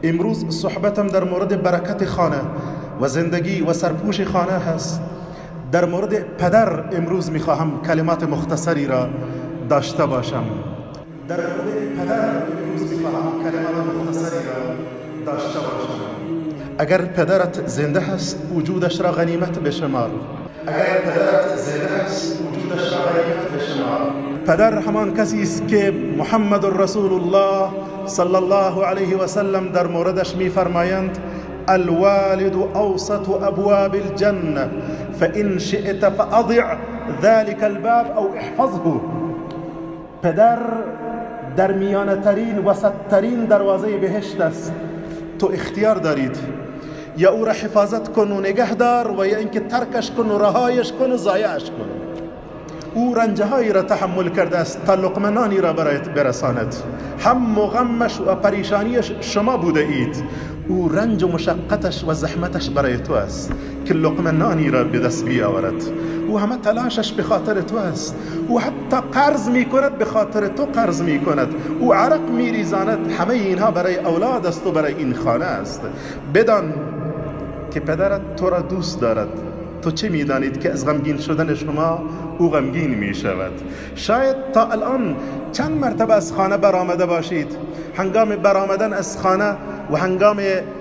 امروز صحبتم در مورد برکت خانه و زندگی و سرپوش خانه هست. در مورد پدر امروز میخواهم کلمات مختصری را داشته باشم. در مورد پدر امروز میخواهم کلمات مختصری را داشته باشم. اگر پدرت زنده هست وجودش را غنیمت بشمار. اگر پدرت زنده هست وجودش را غنیمت بشمار. پدر همان کسی است که محمد رسول الله صلی الله علیه و سلم در موردش میفرمایند: الوالد اوسط ابواب الجنه فان شئت فاضع ذلك الباب او احفظه. پدر در میانه ترین وسط ترین دروازه بهشت است. تو اختیار دارید یا او را حفاظت کن و نگه دار و یا اینکه ترکش کن و رهایش کن و ضایعش کن. او رنجهایی را تحمل کرده است تا لقمه نانی را برایت برساند. هم و غمش و پریشانیش شما بوده اید. او رنج و مشقتش و زحمتش برای تو است که لقمه نانی را به دست بیاورد. او همه تلاشش به خاطر تو است. او حتی قرض می کند به خاطر تو قرض می کند. او عرق می ریزاند. همه اینها برای اولاد است و برای این خانه است. بدان که پدرت تو را دوست دارد. تو چه میدانید که از غمگین شدن شما او غمگین می شود؟ شاید تا الان چند مرتبه از خانه برآمده باشید. هنگام برآمدن از خانه و هنگام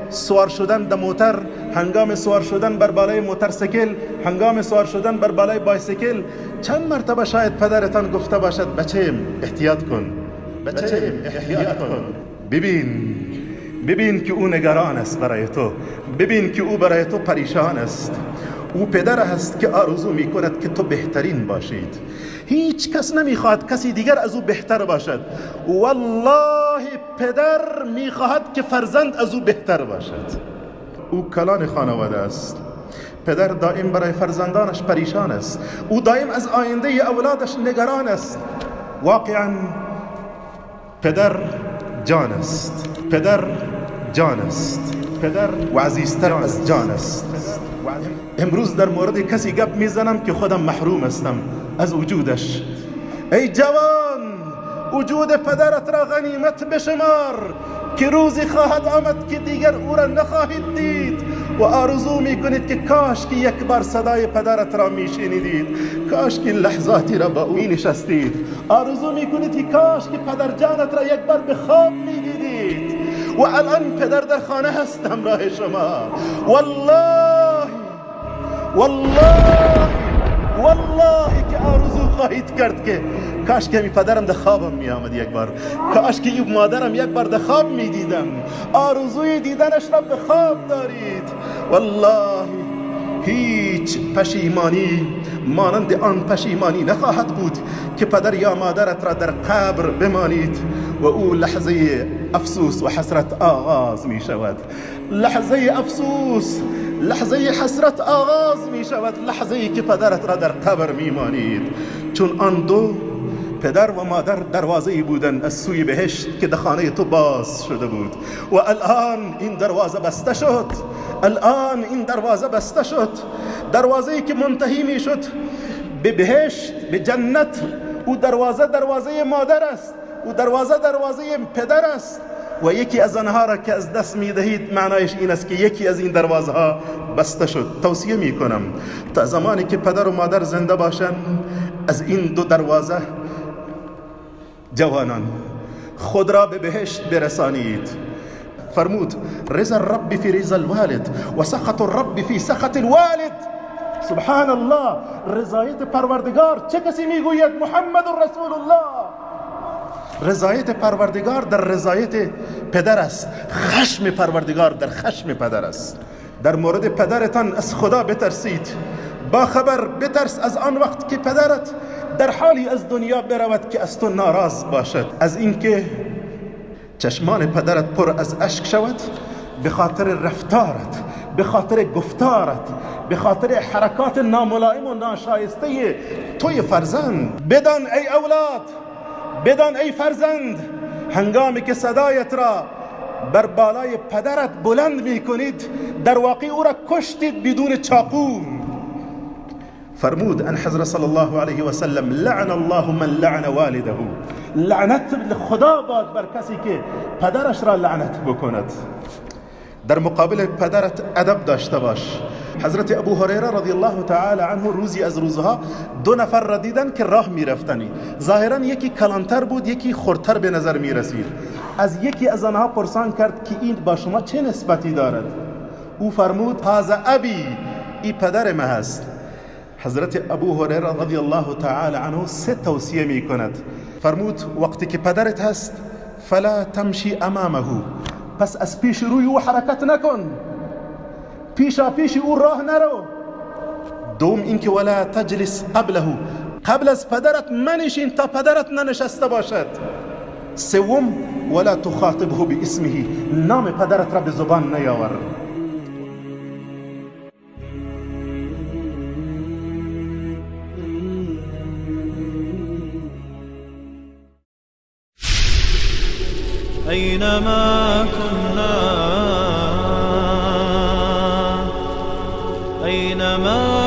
سوار شدن در موتر، هنگام سوار شدن بر بالای موتورسیکل، هنگام سوار شدن بر بالای بایسیکل، چند مرتبه شاید پدرتان گفته باشد: بچه‌م احتیاط کن، بچه‌م احتیاط کن. ببین که او نگران است برای تو. ببین که او برای تو پریشان است. او پدر است که آرزو می کند که تو بهترین باشید. هیچ کس نمی خواهد کسی دیگر از او بهتر باشد. والله پدر می خواهد که فرزند از او بهتر باشد. او کلان خانواده است. پدر دائم برای فرزندانش پریشان است. او دائم از آینده اولادش نگران است. واقعا پدر جان است. پدر جان است. پدر و عزیزتر از جان است. امروز در مورد کسی گپ میزنم که خودم محروم هستم از وجودش. ای جوان، وجود پدرت را غنیمت بشمار که روزی خواهد آمد که دیگر او را نخواهید دید و آرزو میکنید که کاش که یک بار صدای پدرت را میشنیدید، کاش که لحظاتی را با او نشستید. آرزو میکنید که کاش که پدر جانت را یک بار به خواب میدیدید و الان پدر در خانه هست همراه شما. والله والله والله که آرزو خواهید کرد که کاش که می پدرم در خوابم می آمد یک بار، کاش که مادرم یک بار در خواب می دیدم. آرزوی دیدنش را به خواب دارید. والله هیچ پشیمانی مانند آن پشیمانی نخواهد بود که پدر یا مادرت را در قبر بمانید و او لحظه افسوس و حسرت آغاز می شود. لحظه افسوس، لحظه حسرت آغاز می شود، لحظه که پدرت را در قبر می مانید. چون آن دو پدر و مادر دروازه بودند از سوی بهشت که در خانه تو باز شده بود و الان این دروازه بسته شد. الان این دروازه بسته شد. دروازه‌ای که منتهی می شد به بهشت، به جنت. او دروازه دروازه مادر است، او دروازه دروازه پدر است و یکی از آنها را که از دست می دهید معنایش این است که یکی از این دروازه ها بسته شد. توصیه می کنم تا زمانی که پدر و مادر زنده باشند از این دو دروازه جوانان خود را به بهشت برسانید. فرمود: رضا الرب فی رضا الوالد و سخط الرب فی سخط الوالد. سبحان الله. رضایت پروردگار چه کسی میگوید؟ محمد رسول الله. رضایت پروردگار در رضایت پدر است. خشم پروردگار در خشم پدر است. در مورد پدرتان از خدا بترسید. با خبر بترس از آن وقت که پدرت در حالی از دنیا برود که از تو ناراض باشد، از اینکه چشمان پدرت پر از اشک شود به خاطر رفتارت، به خاطر گفتارت، به خاطر حرکات ناملائم و ناشایسته توی فرزند. بدان ای اولاد، بدان ای فرزند، هنگامی که صدایت را بر بالای پدرت بلند می کنید در واقع او را کشتید بدون چاقو. فرمود ان حضرت صلی الله علیه و سلم: لعن الله من لعن والده. لعنت خدا باد بر کسی که پدرش را لعنت بکند. در مقابل پدرت ادب داشته باش. حضرت ابو هریره رضی الله تعالی عنه روزی از روزها دو نفر را دیدن که راه میرفتنی. ظاهرا یکی کلانتر بود، یکی خردتر به نظر میرسید. از یکی از آنها پرسان کرد که این با شما چه نسبتی دارد؟ او فرمود: هذا ابی، ای پدر ما هست. حضرت ابو هریره رضی الله تعالی عنه سه توصیه می کند. فرمود: وقتی که پدرت هست فلا تمشی امامه، پس از پیش روی او حرکت نکن، پیشا پیش او راه نرو. دوم اینکه ولا تجلس قبله، قبل از پدرت منشین تا پدرت ننشسته باشد. سوم ولا تخاطبه باسمه، نام پدرت را به زبان نیاور. أينما كنا، أينما